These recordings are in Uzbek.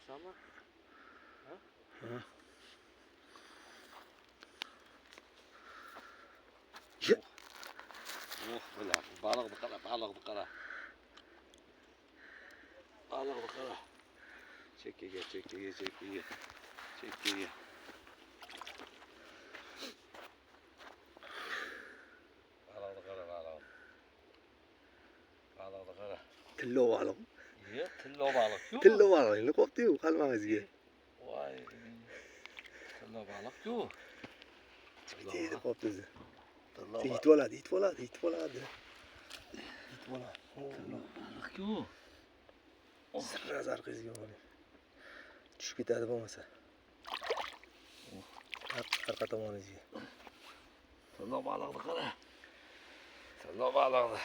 Ko'ryapsanmi? Ha. Oh, bular. Baliqni qara, baliqni qara. Baliqni qara. Chekkaga, chekkaga, chekkaga. Chekkaga. Baliqni qara, baliqni. Baliqni qara. Tillo baliq. Ye, tillo baliq. Yo'q. Tillo baliqni qo'yibdi-yu qalmag'izga. Voy. Tillo baliq-ku. Chiqib qolibdi o'zi. Tillo Yetib oladi, yetib oladi, yetib oladi. Yetib oladi. Tillo baliq-ku. Sirra zarqizga oling. Tushib ketadi bo'lmasa. Arqa tomoningizga. Tillo baliqni qara. Tillo baliqni.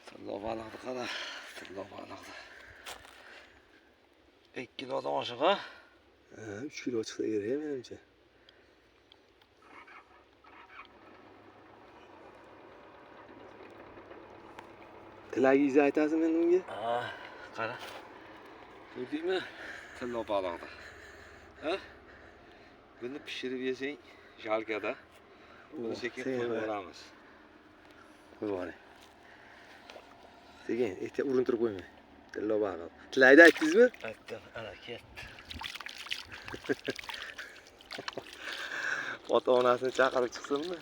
Tillo baliqni qara. Tillo baliqni. 2 kilodan oshiq, ha? Ha, 3 kilo chiqsa kerak menimcha. Tilagingizni aytasizmi endi unga? Ha, qara. Ko'rdingmi? Tillo baliqni. Ha? Buni pishirib yesang, jalkada. Buni sekin qo'yib yuboramiz. Qo'yib yuboring. Sekin, ehtiyot urintirib qo'ymang. Tillo baliq. Tilakni aytdingizmi? Aytdim, ana ketdi. Ota-onasini chaqirib chiqsinmi?